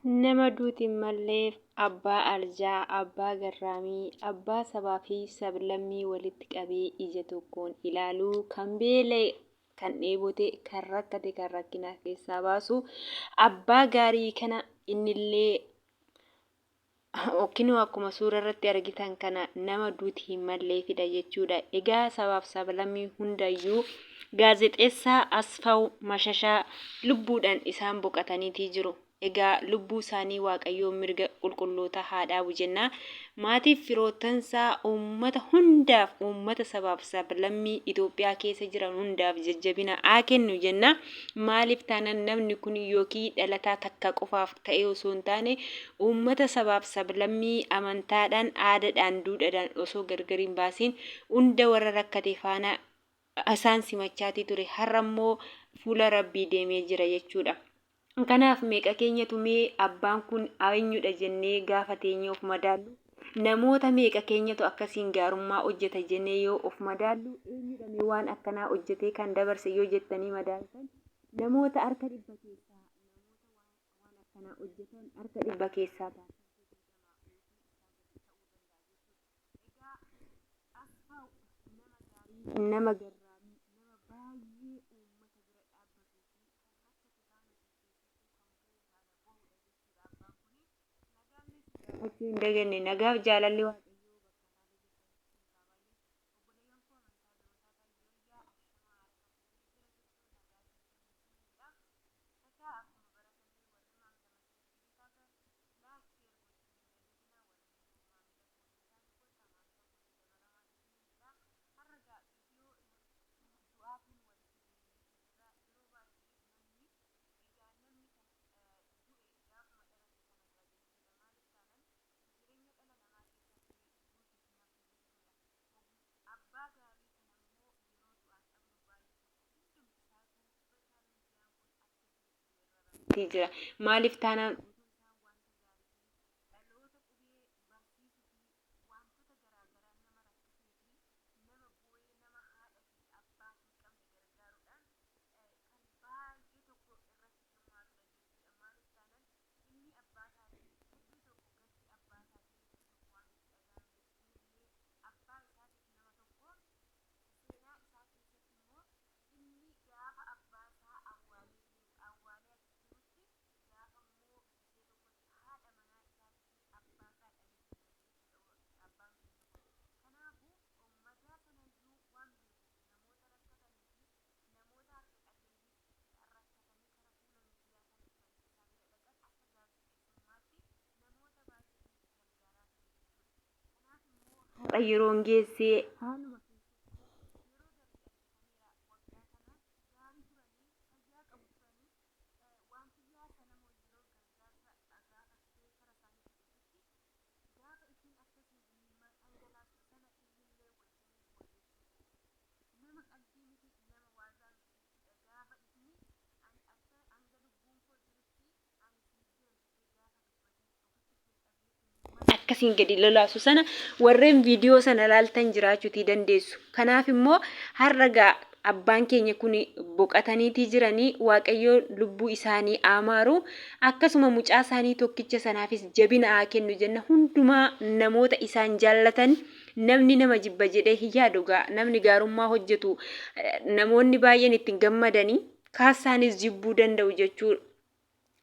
Nama duuti hin malleef abbaa arjaa, abbaa garraamii, abbaa sabaa fi sablammii walitti qabee ija tokkoon ilaalu, kan beela'e, kan dheebote, kan rakkate, kan rakkina keessaa baasu, abbaa gaarii kana innillee Kinoo akkuma suura irratti argitan kana nama duuti hin malleefidha jechuudha. Egaa sabaaf sablammii hundayyuu gaazexeessaa Asfaw Mashashaa lubbuudhaan isaan boqataniitii jiru. Egaa lubbuu isaanii Waaqayyoon mirga qulqullootaa haa dhaabu jenna. Maatiif firoottansaa uummata hundaaf uummata sabaaf sablammii Itoophiyaa keessa jiran hundaaf jajjabina haa kennu jenna. Maaliif taanaan namni kun yookii dhalataa takka qofaaf ta'ee osoo hin taane uummata sabaaf sablammii amantaadhaan, aadaadhaan, duudhaadhaan osoo gargar hin baasiin hunda warra rakkate faana isaan simachaatii ture. Har'a immoo fuula Rabbii deemee jira jechuudha. Kanaaf meeqa keenyatu mee abbaan kun eenyudha jennee gaafa teenyee of madaallu, namoota meeqa keenyatu akkasiin gaarummaa hojjeta jennee yoo of madaallu, eenyudha mee waan akkanaa hojjetee kan dabarse yoo jettanii madaaltan, namoota harka dhibba keessaa namoota waan akkanaa hojjetan harka dhibba keessaa baasanii 20 yookiin isaa gadi ta'uu danda'a jechuudha. Egaa Asfaaw nama gaarii, nama garraamii, nama baay'ee uummata bira dhaabbatuu fi kan rakkate faana keessattuu kan boo'u faana boo'udha jechuudha abbaan kuni. Nagaallee si gaafachuu hin daganne. Nagaaf jaalalli Waaqayyoo bakka haala jirtanitti isiniif haa baay'atu. Obboleeyyan koo amantaa biroo taatan yooyyaa ashamaa harka fuune jira jirtuu nagaa keessanii isiniin jedha. Egaa akkuma baratamee warri maamila Masrii TV taatan like share gochuu hin dagatinaa warreen immoo maamila koo hin taane kottaa maamila kootti dabalamaan isiniin jedha. Har'a egaa viidiyoo du'aatiin walitti deebineetii jirra. Yeroo baay'ee namni egaa namni kan du'e gaafuma dhalate sana du'a jechuudha. Maaliif taanan jireenya dhala namaa keessatti duuti hin haftu jechuudha. Abbaa gaarii kana immoo yeroo du'aan dhabnu baay'ee tokko hundumti isaatuu sooshaal miidiyaan kun akka jirutti weerarameetii jira. Maaliif taanaan otoo isaan wanta gaarii fi dhaloota qubee barsiisuu fi waantota garaa garaa nama rakkisee fi nama boo'ee nama haadha fi abbaa hin qabne gargaaruudhaan kan baay'ee tokko irratti hirmaatudha jechuudha. Maaliif taanan ilmi abbaa isaatii ilmi tokko gaddi abbaa isaatii hedduu tokko waan itti dhaga'ameef innillee abbaa isaatiif nama tokko seenaa isaa keessatti immoo inni gaafa abbaa isaa awwaalee deemu awwaalee achi jirutti gaafa immoo gisee tokkotti haadha manaa isaatii fi abbaa isaa dhabeeti jira jechuudha abbaan keenya kun. Kanaafuu madaa sanayyuu waan beekuuf namoota rakkatanii fi namoota harka qalleeyyii rakkatanii kara fuula miidiyaa kana dhufanii isaa bira dhaqan akka gaazexeessummaatti namoota baay'ee inni gargaaraa ture jechuudha. Kanaaf immoo har'a yeroon geesse haaluma keessatti yeroo darbe addatameera waggaa kana gaarii turanii fayyaa qabu turanii waantiyyaa sanamoo yeroo gargaarsa gaafattee kara isaaniitti dhuftutti gaafa ishiin akkasiin imimmaan dhangalaastu sana innillee wajjiniin boo'e jechuudha. Nama qaldii miti, nama waazaa miti jechuudha. Gaafa inni ani akka hanga lubbuun koo jirutti ani siif jira jedhee gaafa dubbatee ofitti ishee qabee imimmaan akkasiin gadi lolaasu sana warreen viidiyoo sana laaltan jiraachuutii dandeessu. Kanaaf immoo har'a gaa abbaan keenya kun boqataniitii jiranii Waaqayyo lubbuu isaanii haa maaru. Akkasuma mucaa isaanii tokkicha sanaafis jabina haa kennu jenna. Hundumaa namoota isaan jaallatan Namni nama jibba jedhee hin yaadu egaa namni gaarummaa hojjetu namoonni baay'een itti hin gammadanii kaassaanis jibbuu danda'u jechuudha.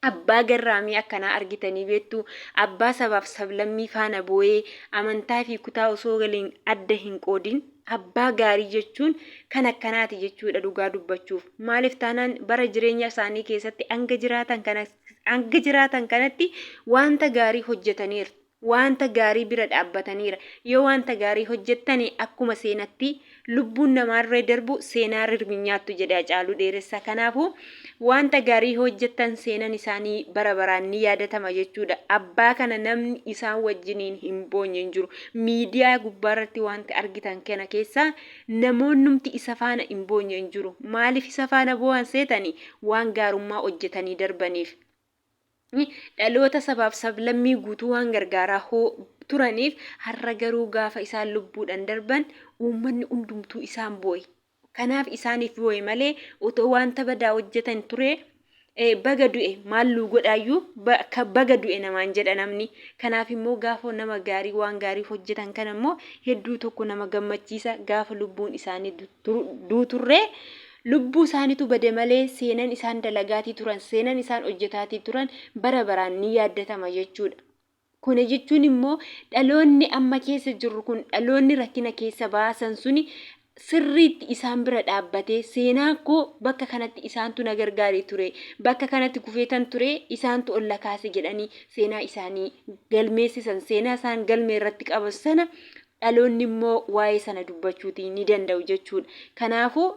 Abbaa garraamii akkanaa argitanii beektu abbaa sabaaf sablammii faana boo'ee amantaa fi kutaa osoo waliin adda hin qoodin abbaa gaarii jechuun kan akkanaati jechuudha dhugaa dubbachuuf. Maaliif taanaan bara jireenya isaanii keessatti hanga jiraatan kana hanga jiraatan kanatti wanta gaarii hojjetaniiru. Waanta gaarii bira dhaabbataniira. Yoo waanta gaarii hojjettani akkuma seenatti lubbuun namaarree darbu seenaa rirmi hin nyaattu jedhe Hacaaluu Dheeressaa. Kanaafuu waanta gaarii hojjettan seenan isaanii bara baraan ni yaadatama jechuudha. Abbaa kana namni isaan wajjiniin hin boonye hin jiru. Miidiyaa gubbaarratti waanti argitan kana keessaa namoonnumti isa faana hin boonye hin jiru. Maaliif isa faana boo'an seetani? Waan gaarummaa hojjetanii darbaniif. Dhaloota sabaaf sablammii guutuu waan gargaaraa hoo turaniif har'a garuu gaafa isaan lubbuudhaan darban uummanni hundumtuu isaan boo'e. Kanaaf isaaniif boo'e malee otoo wanta badaa hojjetan ture Baga du'e maal nuu godhaayyuu baga du'e namaan jedha namni. Kanaaf immoo gaafa nama gaarii waan gaarii hojjetan kana immoo hedduu tokko nama gammachiisa gaafa lubbuun isaanii duuturree lubbuu isaaniitu bade malee seenan isaan dalagaatii turan seenan isaan hojjetaatii turan bara baraan ni yaaddatama jechuudha. Kuna jechuun immoo dhaloonni amma keessa jirru kun dhaloonni rakkina keessa baasan suni sirriitti isaan bira dhaabbatee seenaa koo bakka kanatti isaantu na gargaaree ture, bakka kanatti kufeetan ture isaantu ol na kaase jedhanii seenaa isaanii galmeessisan, seenaa isaan galmee irratti qaban sana dhaloonni immoo waa'ee sana dubbachuutii ni danda'u jechuudha. Kanaafuu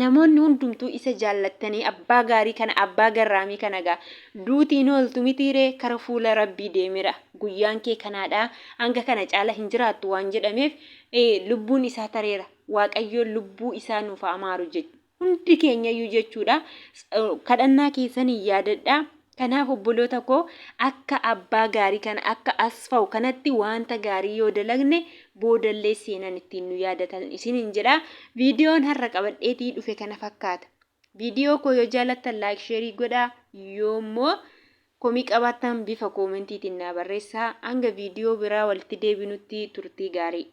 Namoonni hundumtuu isa jaallattanii abbaa gaarii kana abbaa garraamii kana gaa duuti hin ooltu mitiiree kara fuula rabbii deemera guyyaan kee kanaadha hanga kana caala hin jiraattu waan jedhameef lubbuun isaa tareera waaqayyoon lubbuu isaa nuuf haa maaru hundi keenyayyuu jechuudha kadhannaa keessanii yaadadhaa. Kanaaf obboloota koo akka abbaa gaarii kana akka Asfaw kanatti waanta gaarii yoo dalagne boodallee seenan ittiin nu yaadatan isiniin jedha. Viidiyoon har'a qabadheetii dhufe kana fakkaata. Viidiyoo koo yoo jaalattan like sheerii godhaa yoommoo komii qabaattan bifa koomentiitiin naa barreessaa. Hanga viidiyoo biraa walitti deebinutti turtii gaarii.